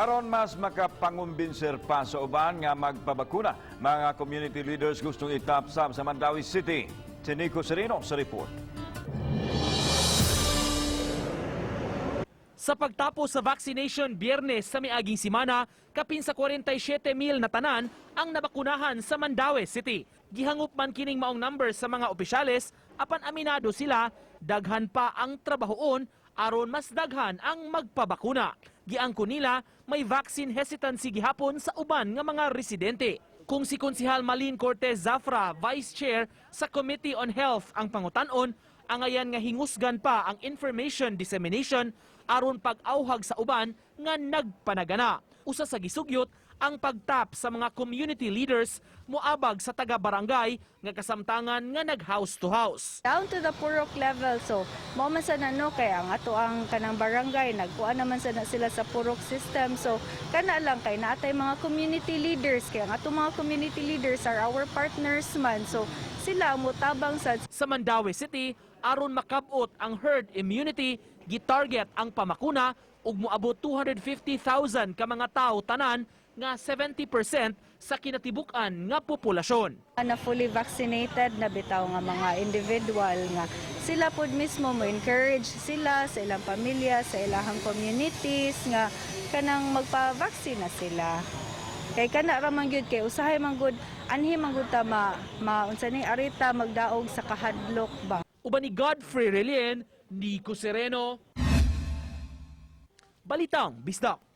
Aron mas makapangumbinser pa sa uban nga magpabakuna, mga community leaders gustong itapsap sa Mandaue City. Si Nico Sereno sa report. Sa pagtapos sa vaccination Biyernes sa miaging simana, kapin sa 47,000 na tanan ang nabakunahan sa Mandaue City. Gihangop man kining maong number sa mga opisyales, apan aminado sila, daghan pa ang trabahoon aron mas daghan ang magpabakuna. Giangko nila may vaccine hesitancy gihapon sa uban nga mga residente. Kung si Konsihal Malin Cortez Zafra, Vice Chair sa Committee on Health ang pangutan-on, angayan nga hingusgan pa ang information dissemination aron pag-awhag sa uban nga nagpanagana. Usa sa gisugyot ang pagtap sa mga community leaders moabag sa taga-barangay nga kasamtangan nga nag-house to house. Down to the purok level. So mao man sa no, kay ang ato ang kanang barangay nagkuan naman sa na sila sa purok system. So kana lang, kay naatay mga community leaders, kay ang ato mga community leaders are our partners man. So sila ang motabang sa Sa Mandaue City, aron makabot ang herd immunity, gitarget ang pamakuna ug moabot 250,000 ka mga tawo tanan nga 70% sa kinatibuk-an nga populasyon. Na fully vaccinated na bitaw nga mga individual nga sila pod mismo mo encourage sila sa ilang pamilya, sa ilahang communities nga kanang magpa-vaccine na sila. Kay kana ra man gyud, kay usahay man gud anhi man gud ta ma, ma unsa ni arita magdaog sa kahadlok ba. Uban ni Godfrey Relien, Nico Sereno. Balitang Bisdak.